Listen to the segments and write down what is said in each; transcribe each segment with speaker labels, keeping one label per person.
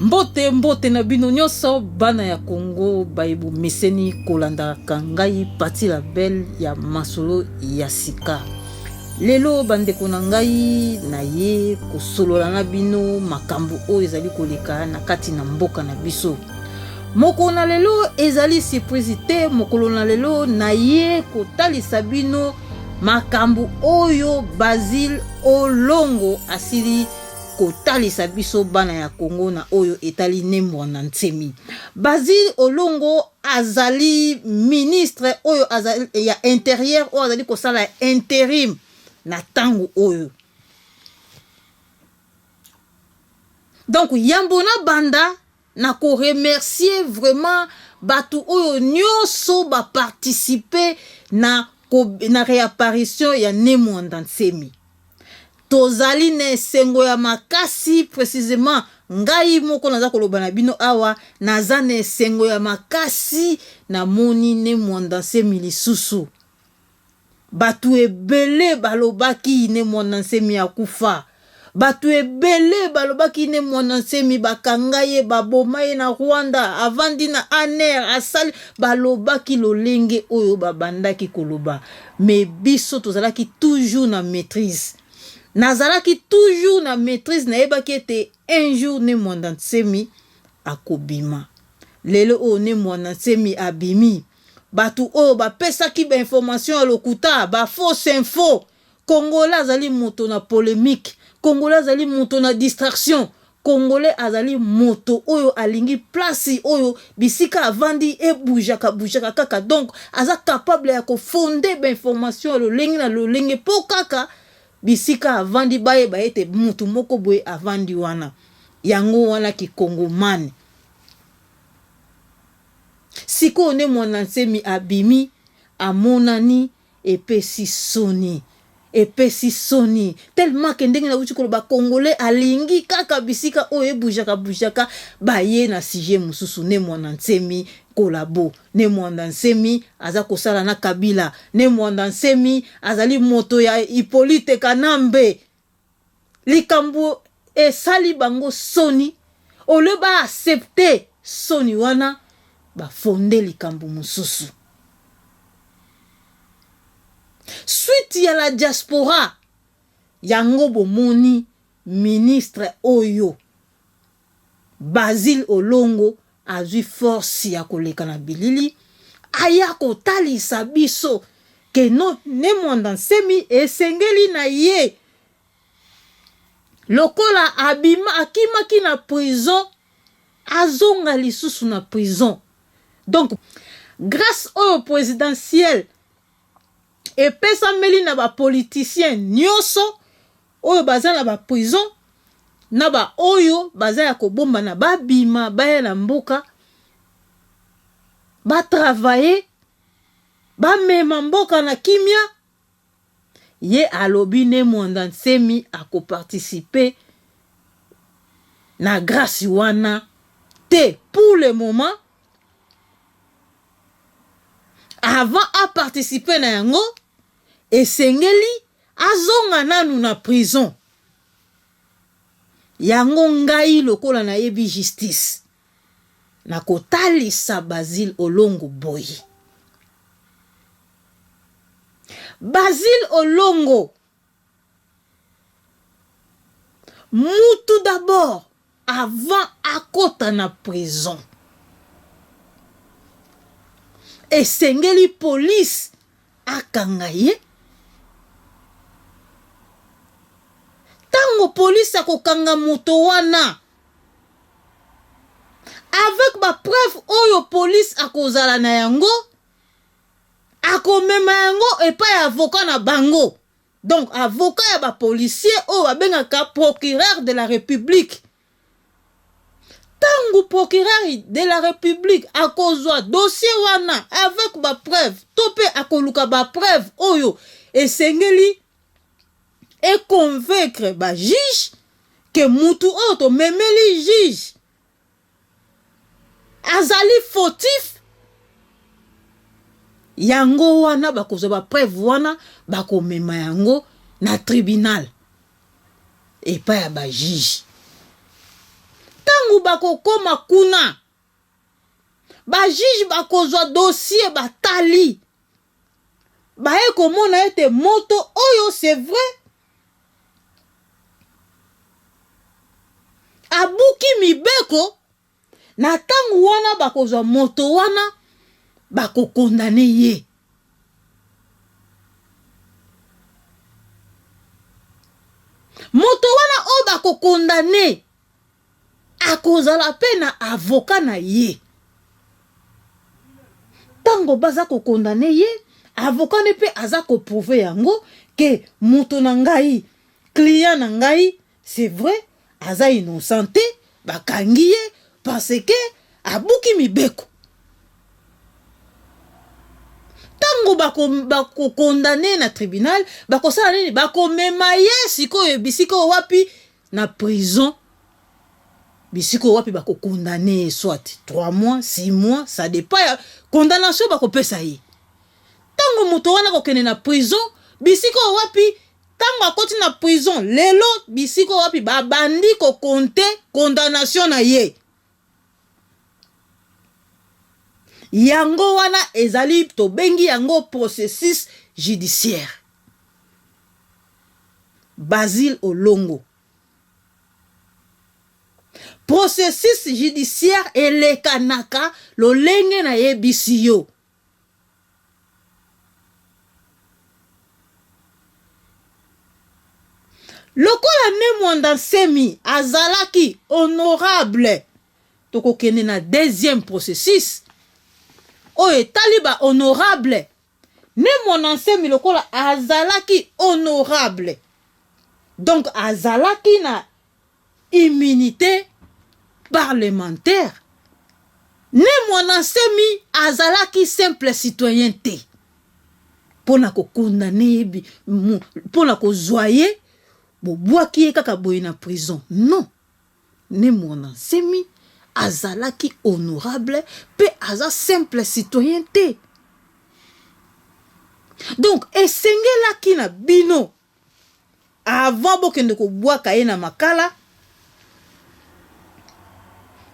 Speaker 1: Mbote mbote na bino nyonso bana ya Congo baye bomeseni kolandaka ngai Patty la Belle ya masolo ya sika. Lelo bandeko na ngai naye kosolola na bino makambo oyo ezali koleka na kati na mboka na biso. Mokolo na lelo ezali surprise te, mokolo na lelo naye kotalisa bino makambo oyo Basile Olongo asili kotalisa biso bana ya Congo na oyo etali Ne Muanda Nsemi. Basile Olongo azali ministre oyo azali ya interieur oyo azali kosala interim na tango oyo. Donc yambo na banda na ko remercier vraiment batu oyo nioso ba participer na ko na reapparition ya Ne Muanda Nsemi. Tozali na esengo ya makasi precisement ngai moko naza koloba na bino awa naza na esengo ya makasi namoni Ne Muanda Nsemi lisusu. Batu ebele balobaki Ne Muanda Nsemi akufa. Batu ebele balobaki Ne Muanda Nsemi bakanga ye, baboma ye na Rwanda, avandi na ANR, asali, balobaki lolenge oyo babandaki koloba. Mais biso tozalaki toujours na maitrise. Nazalaki toujours na maitrise, nayebaki ete un jour Ne Muanda Nsemi akobima. Lelo oyo Ne Muanda Nsemi abimi. Batu oyo bapesaki ba information ya lokuta, ba fausse info, Congolais azali moto na polemique, congolais azali moto na distraction, congolais azali moto oyo alingi place oyo bisika avandi e bougeaka bougeaka kaka donc aza capable ya ko fonder ba information ya lolenge na lolenge po kaka bisika avandi bayeba ete mutu moko boye avandi wana. Yango wana ki congomani. Sikoyo nde Muanda Nsemi abimi amonani Epesi soni. Epesi soni tellement que ndenge nawuti koloba congolais alingi kaka bisika oyo e bougeaka bougeaka baye na sujet mosusu ne Muanda Nsemi collabo ne Muanda Nsemi aza kosala na Kabila ne Muanda Nsemi azali moto ya Hyppolite Kanambe Likambo esali bango soni au lieu ba accepter soni wana ba fonder likambo mosusu. Suite ya la diaspora yango bomoni ministre oyo Basile Olongo azwi force ya koleka na bilili aya kotalisa biso que non Ne Muanda Nsemi esengeli na ye lokola abima akimaki na prison azonga lisusu na prison donc grace oyo presidentielle epesameli na ba politiciens nioso oyo baza na ba prison na ba oyo baza ya kobombana babima baya na mboka ba travailler bamema mboka na kimia ye alobi ne Muanda Nsemi ako participer na grace wana te pour le moment avant a participer na yango esengeli Azonga nanu na prison. Yango ngai lokola nayebi justice nakotalisa Basile Olongo boye. Basile Olongo mutu d'abord avant akota na prison esengeli police akanga ye tango police akokanga moto wana avec ba preuve oyo police akozala na yango akomema yango epai ya avocat na bango Donc avocat ya ba policiers oyo babengaka procureur de la republique tango procureur de la republique akozwa dossier wana avec ba preuve to pe akoluka ba preuve oyo esengeli e convaincre ba juge que mutu oyo tomemeli juge Azali fautif yango wana bakozwa ba preuve wana bakomema yango na tribunal epai ya ba juge. Ntango bakokoma kuna, ba juge bakozwa dossier batali, baye komona ete moto oyo c'est vrai abuki mibeko. Na ntango wana bakozwa moto wana bakokondane ye. Moto wana oyo bakokondane akozala mpe na avoka na ye. Ntango baza kokondane ye, avoka ne mpe aza koprouve yango ke moto na ngai, client na ngai, c'est vrai aza innocent te, bakangi ye parce que abuki mibeko. Ntango bakokondane bako na tribunal, bakosala nini? Bakomema ye sikoyo bisika oyo wapi? Na prison, bisika oyo wapi bakokondane ye soit 3 mois, 6 mois, ça dépend ya condamnation bakopesa ye. Ntango moto wana akokende na prison, bisika oyo wapi Tango akoti na prison lelo bisika wapi babandi ko compter condamnation na ye. Yango wana ezali tobengi yango processus judiciaire. Basile Olongo. Processus judiciaire elekanaka lolenge nayebisi yo. Lokola Ne Muanda Nsemi azalaki honorable, tokokende na deuxième processus oyo etali ba honorable. Ne Muanda Nsemi lokola azalaki honorable, donc azalaki na immunite parlementaire. Ne Muanda Nsemi azalaki simple citoyen te mpo na kokondane ye, mpo na kozwa ye bobwaki ye kaka boye na prison. Non, Ne Muanda Nsemi azalaki honorable mpe aza simple citoyen te. Donc esengelaki na bino Avant bokende kobwaka ye na makala,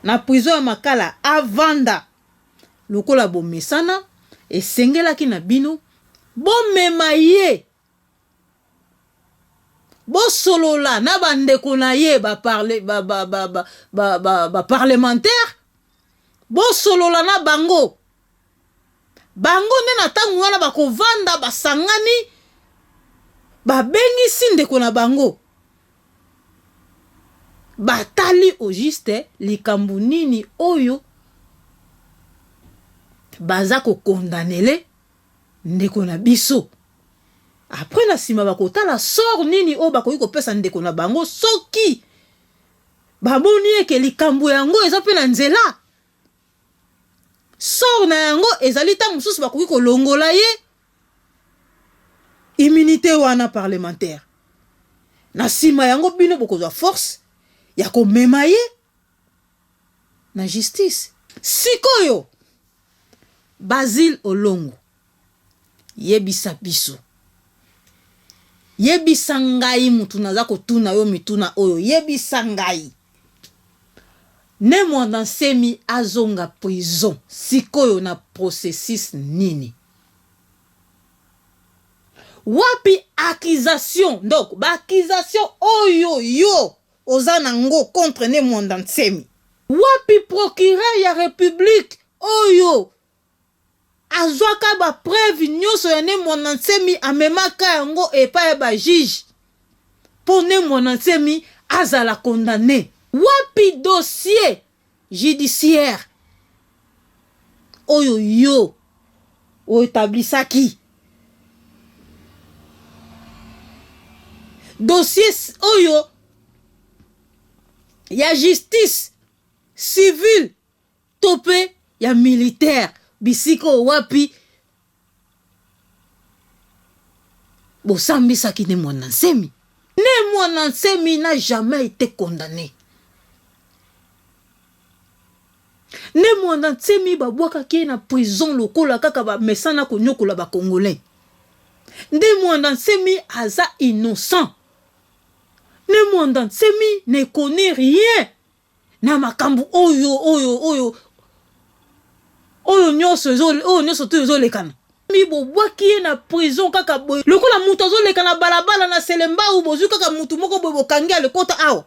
Speaker 1: na prison ya makala avanda lokola bomesana, esengelaki na bino bomema ye bosolola na bandeko na ye ba, parle, ba, ba, ba, ba, ba, ba, ba parlementaire, bosolola na bango. Bango nde na ntango wana bakovanda basangani, babengisi ndeko na bango, batali au juste likambo nini oyo baza kokondanele ndeko na biso. Après na nsima bakotala sort nini oyo bakoki kopesa ndeko na bango soki bamoni eke likambo yango eza mpe na nzela. Sort na yango ezali ntango mosusu bakoki kolongola ye immunite wana parlementaire. Na nsima yango bino bokozwa force ya komema ye na justice. Sikoyo Basile Olongo yebisa biso, yebisa ngai mutu naza kotuna yo mituna oyo, yebisa ngai Ne Muanda Nsemi azonga prison sikoyo na processus nini? Wapi accusation donc ba accusation oyo yo oza na ngo contre Ne Muanda Nsemi? Wapi procureur ya republique oyo azwaka ba preuve nyoso ya Ne Muanda Nsemi amemaka yango epai ya ba juge po Ne Muanda Nsemi azala condamne? Wapi dossier judiciaire oyo yo o etablisaki? Dossier oyo ya justice civile to mpe ya militaire bisika oyo wapi bosambisaki Ne Muanda Nsemi. Ne Muanda Nsemi n'a jamais été condamné. Ne Muanda Nsemi babwakaki ye na prison lokola kaka bamesana konyokola ba Congolais. Ne Muanda Nsemi aza innocent. Ne Muanda Nsemi ne connaît rien. Na makambo oyo oyo oyo oyo nyonso oyo nyonso to ezolekana mi bobwaki ye na prison kaka boye lokola moto azoleka na balabala na selembau, bozwi kaka motu moko boye bokangi alekota awa,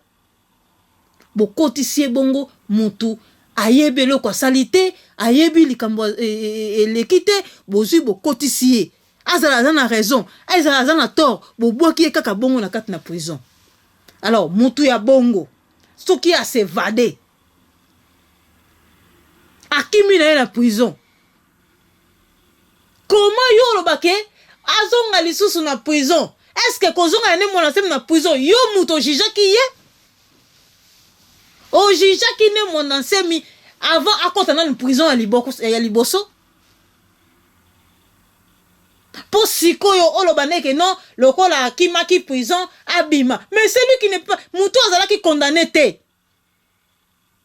Speaker 1: bokotisi ye bongo. Motu ayebi eloko asali te, ayebi likambo eleki te, bozwi bokotisi ye, azala aza na raison, ezala aza na tort, bobwaki ye kaka bongo na kati na prison. Alors motu ya bongo, soki as'évader, akimi na ye na prison, comment yo oloba ke azonga lisusu na prison? Est-ce kozonga ya Ne Muanda Nsemi na prison, yo moto ojugeaki ye, ojugeaki Ne Muanda Nsemi avant akɔta nanu prison ya liboso, mpo sikoyo oloba ndeke non, lokola akimaki prison, abima? Mais celui qui n'est pas, moto azalaki condamné te,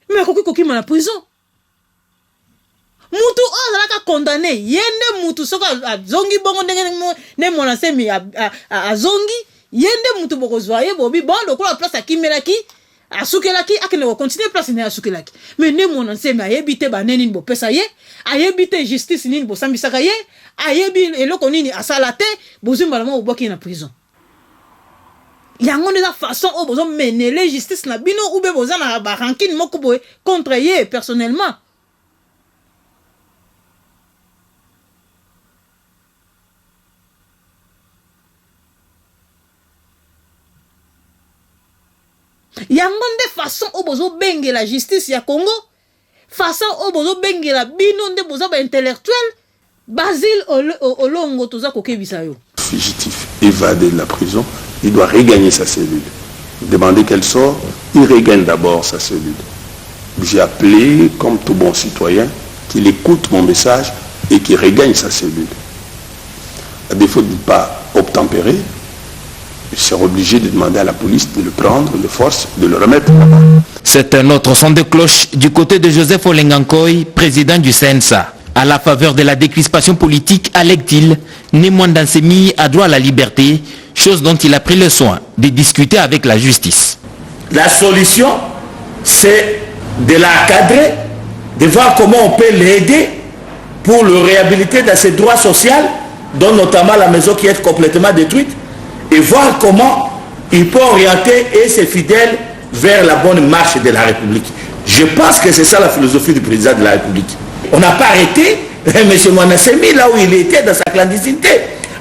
Speaker 1: mais akoki kokima na prison? Mutu oyo azalaka condamné, ye nde mutu soki azongi bongo ndenge Ne Muanda Nsemi azongi, ye nde mutu bokozwa ye bobi bon, lokola place akimelaki, asukelaki, akende kocontinuer place na ye asukelaki. Mais Ne Muanda Nsemi ayebi te bane nini bopesa ye, ayebi te justice nini bosambisaka ye, ayebi eloko nini asala te, bozwi mbala moko bobwaki ye na prison. Yango nde eza façon oyo bozomenele justice na bino, ou bien boza na barancune moko boye contre ye personnellement? Yango nde façon oyo bozobengela justice ya Congo, façon oyo bozobengela bino nde boza baintellectuel? Basile Olongo, toza kokebisa yo.
Speaker 2: Fugitif évadé de la prison, il doit regagner sa cellule. Demander qu'elle sort, il regagne d'abord sa cellule. J'ai appelé, comme tout bon citoyen, qu'il écoute mon message et qu'il regagne sa cellule. À défaut de ne pas obtempérer, il sera obligé de demander à la police de le prendre de force, de le remettre là-bas.
Speaker 3: C'est un autre son de cloche du côté de Joseph Olenghankoy, président du CNSA. À la faveur de la décrispation politique à l'exil, Ne Muanda Nsemi a droit à la liberté, chose dont il a pris le soin de discuter avec la justice.
Speaker 4: La solution, c'est de l'encadrer, de voir comment on peut l'aider pour le réhabiliter dans ses droits sociaux, dont notamment la maison qui est complètement détruite, et voir comment il peut orienter et ses fidèles vers la bonne marche de la République. Je pense que c'est ça la philosophie du président de la République. On n'a pas arrêté M. Muanda Nsemi là où il était dans sa clandestinité.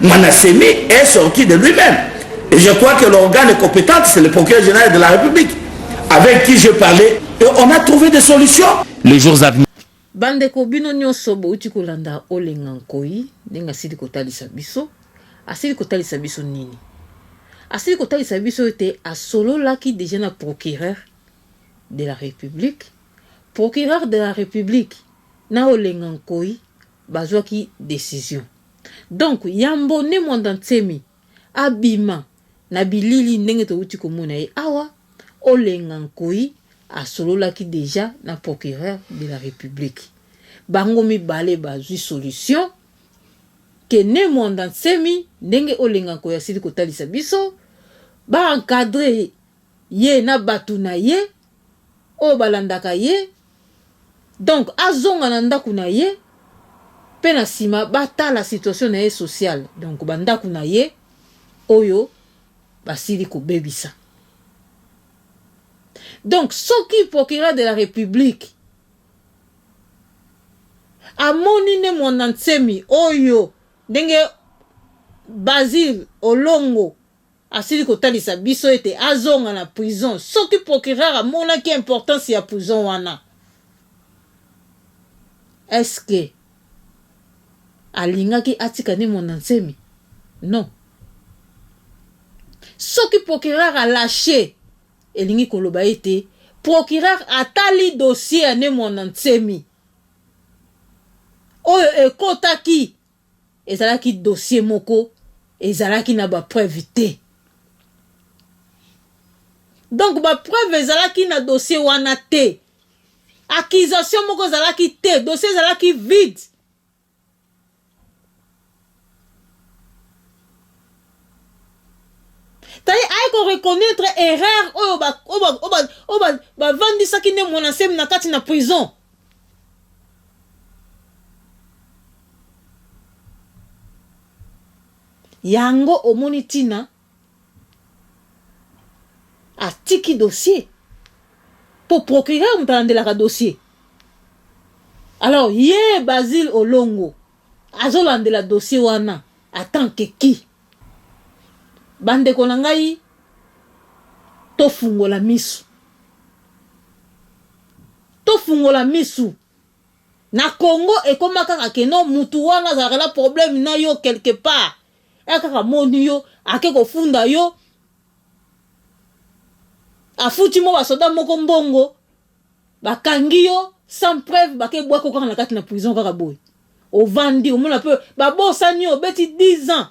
Speaker 4: Muanda Nsemi est sorti de lui-même. Et je crois que l'organe compétent, c'est le procureur général de la République, avec qui je parlais. Et on a trouvé des solutions.
Speaker 3: Les jours à venir.
Speaker 1: Bandeko, bino nyonso bouti kolanda Olenga Nkoi ndenge asili kotalisa biso. Asili kotalisa biso nini? Asili kotalisa biso ete asololaki déjà na procureur de la République. Procureur de la République na Olenga Nkoi bazwaki décision. Donc yambo Ne Muanda Nsemi abima na bilili ndenge touti komona ye awa, Olenga Nkoi asololaki déjà na procureur de la République. Bango mibale bazwi solution ke Ne Muanda Nsemi, ndenge Olenga Nkoi asili kotalisa biso, baencadrer ye na bato na ye oyo balandaka ye, donc azonga na ndako na ye, mpe na nsima batala situation na ye sociale, donc bandako na ye oyo basili kobebisa. Donc soki procureur de la République amoni Ne Muanda Nsemi oyo ndenge Basile Olongo asili kotalisa biso ete azonga na prison, soki procureur amonaki importance ya prison wana, est-ce alingaki atika Ne Muanda Nsemi? Non. Soki procureur alâcher, elingi koloba ete procureur atali dossier ya Ne Muanda Nsemi oyo ekotaki, ezalaki dossier moko ezalaki na bapreuve te. Donc bapreuve ezalaki na dossier wana te, accusation moko ezalaki te, dossier ezalaki vide. Tali aye ko reconnaître erreur oyo ba oyo ba bavandisaki nde Mwana Nsemi na kati na prison. Yango omoni tina atiki dossier po procureur moto alandelaka dossier. Alors ye Basile Olongo azolandela dossier wana en tant que qui? Bandeko na ngai tofungola misu, tofungola misu. Na Congo ekoma kaka que non mutu wana azalaka na problème na yo quelque part, aya kaka amoni yo ake kofunda yo, afuti mwa basoda moko mbongo, bakangi yo sans preuve, bake bwaki yo kaka na kati na prison kaka boye, ovandi omona pe babosani yo, obeti 10 ans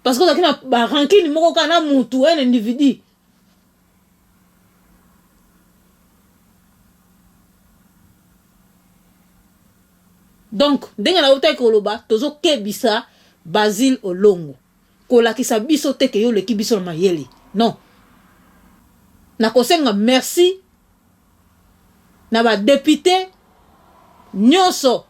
Speaker 1: parce que ozalaki na ba rancune moko kaka na mutu, un individu. Donc ndenge nautaki koloba, tozokebisa Basile Olongo, kolakisa biso te ke yo oleki biso na mayele, non. Nakosenga merci na ba depute nyonso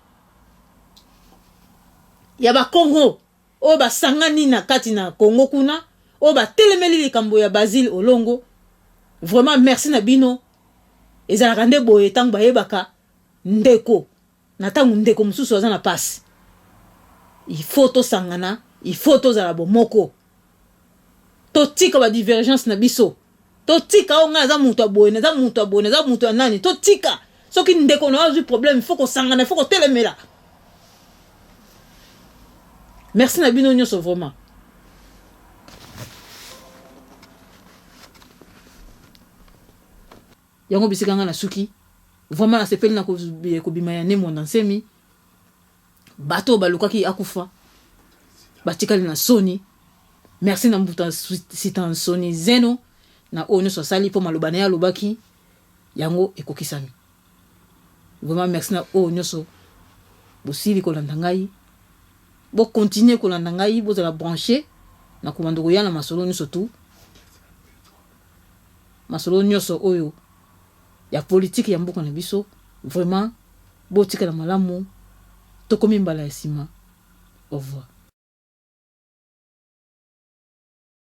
Speaker 1: ya ba Congo oyo basangani na kati na Congo kuna, oyo batelemeli likambo ya Basile Olongo. Vraiment merci na bino. Ezalaka nde boye tango bayebaka ndeko na tango ndeko mosusu aza na pasi. Il faut tosangana, il faut tozala bomoko. Totika ba divergence na biso. Totika oyo ngai naza moto ya boye, naza moto ya boye, naza moto ya nani. Totika. Soki ndeko na yo azwi problème, il faut kosangana, il faut kotelemela. Merci na bino nyonso vraiment. Yango bisika nga nasuki vraiment, nasepeli na kobima ya Ne Muanda Nsemi. Bato oyo balukaki akufa batikali na soni. Merci na Mbuta Sita Nsoni Zeno na oyo nyonso asali mpo maloba na ye alobaki yango ekokisami. Vraiment merci na oyo nyonso bosili kolanda ngai, bo continuer kolanda ngai, bozala branche na kobanda koya na masolo nyonso tu, masolo nyonso oyo ya politique ya mboka na biso. Vraiment botikala malamu, tokomi mbala ya sima. Au revoir.